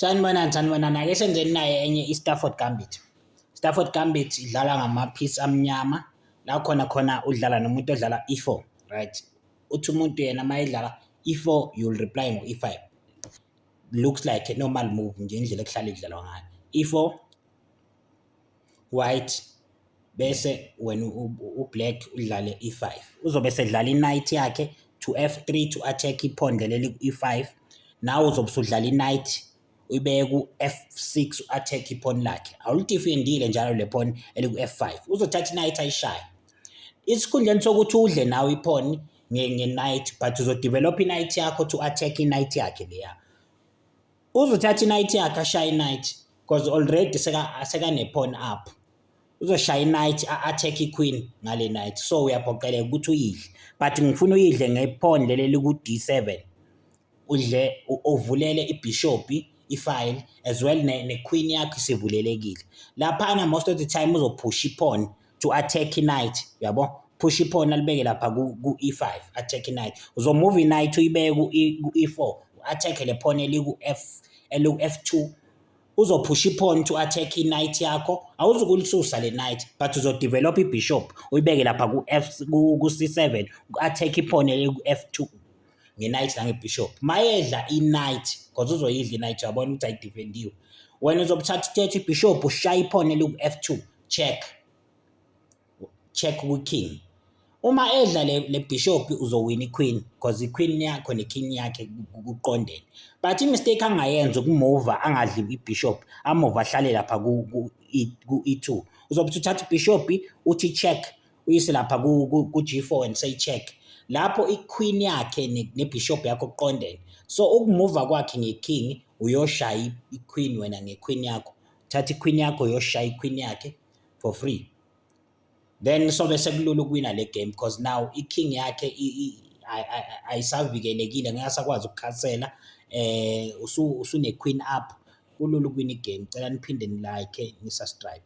Sanibonani, sanibonani. Ake senzeni naye enye i-Stafford Gambit. Stafford Gambit idlala ngama-piece amnyama, la khona khona udlala nomuntu odlala e4, right? Uthi umuntu yena uma edlala e4, you'll reply ngo-e5. Looks like a normal move nje, indlela ekuhlala idlalwa ngayo. E4, white, bese wena u-black udlale e5. Uzobe sedlala i-knight yakhe to f3 to attack i-pawn leli ku-e5. Nawe uzobe usudlala i-knight, uyibeke ku-f6, u-attack i-pawn lakhe. Awulidefendile njalo le pawn eliku-f5. Uzothatha i-knight ayishaye. Esikhundleni sokuthi udle nawe i-pawn nge-knight, but uzodevelop i-knight yakho to attack i-knight yakhe leya. Uzothatha i-knight yakhe, ashaye i-knight, because already sekane-pawn up. Uzoshaya i-knight, a-attack i-queen ngale knight, so uyaphoqeleka ukuthi uyidle. But ngifuna uyidle nge-pawn leli eliku-d7. Udle, uvulele i-bishop i-file as well, ne-queen yakho isivulelekile. Laphana most of the time uzophusha i-pawn to attack i-knight, uyabo? Push i-pawn, alibeke lapha ku-e5, attack i-knight. Uzomove i-knight, uyibeke ku-e4, u-attack le pawn eliku-F eliku-F2. Uzophusha i-pawn to attack i-knight yakho. Awuzukulisusa le knight, but uzodevelop i-bishop, uyibeke lapha ku-F ku-C7, u-attack i-pawn eliku-F2 nge-knight nange-bishop. Mayedla i-knight, because uzoyidla i-knight, uyabona ukuthi ayidefendiwe. Wena uzobuthatha uthethe i-bishop, ushaye i-pawn eliku-F2, check, check kwi-king. Uma edla le bishop, uzowina i-queen, because i-queen yakho ne-king yakhe kuqondene. But i-mistake angayenza ukumova angadli i-bishop, amove ahlale lapha ku-E2. Uzobe uthatha i-bishop, uthi check, uyise lapha ku-G4 and say check. Lapho i-queen yakhe ne-bishop yakho kuqondene, so ukumuva kwakhe nge-king, uyoshaya i-queen wena nge-queen yakho. Thatha i-queen yakho, uyoshaya i-queen yakhe for free. Then sobe sekulula ukuwina le game, because now i-king yakhe ayisavikelekile, ngeke asakwazi ukukhasela. Usune-queen up, kulula ukuwina i-game. Cela niphinde ni-like, ni-subscribe.